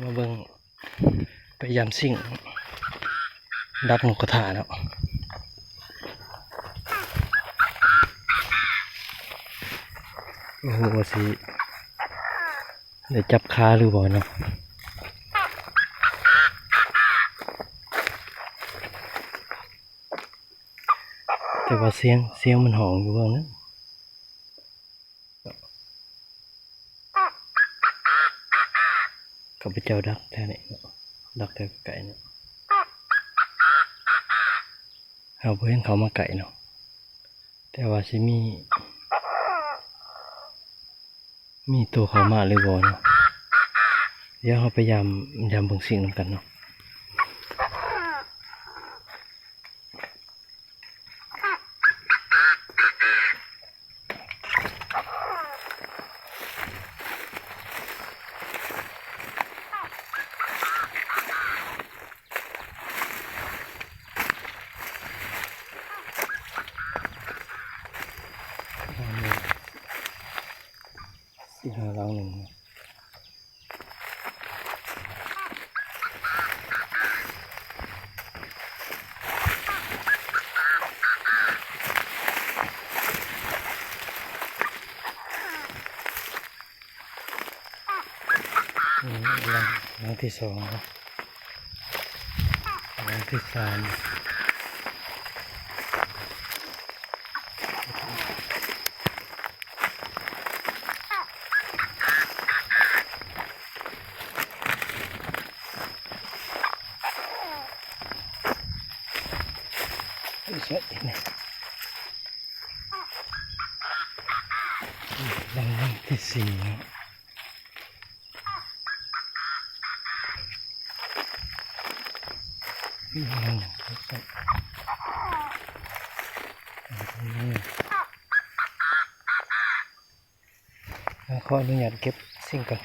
ມາເບິ່ງ ໄປຢາມຊິງ ດັກນົກກະທາເນາະ. ໂອ້ໂຫ ວ່າຊິໄດ້ຈັບຄາຫຼືບໍ່ເນາະ ແຕ່ວ່າສຽງ ສຽງມັນຮ້ອງຢູ່ເບື້ອງນັ້ນ. ຂ້າພະເຈົ້າດັກແຖວນີ້ເນາະ ດັກແຖວໃກ້ໆນີ້ ເຮົາບໍ່ເຫັນເຂົາມາໃກ້ເນາະ ແຕ່ວ່າຊິມີ ມີໂຕເຂົ້າມາຫຼືບໍ່ເນາະ. ດຽວເຮົາໄປຢາມ ຢາມເບິ່ງຊິງນຳກັນເນາະ. ຊິຫາຫຼັງໜຶ່ງ. ອືມ ຫຼັງ ຫຼັງທີສອງ ຫຼັງທີສາມ. ໃສ່ນີ້ ຫຼັງທີສີ່ເນາະ. ຂໍອະນຸຍາດເກັບສິ່ງກ່ອນ.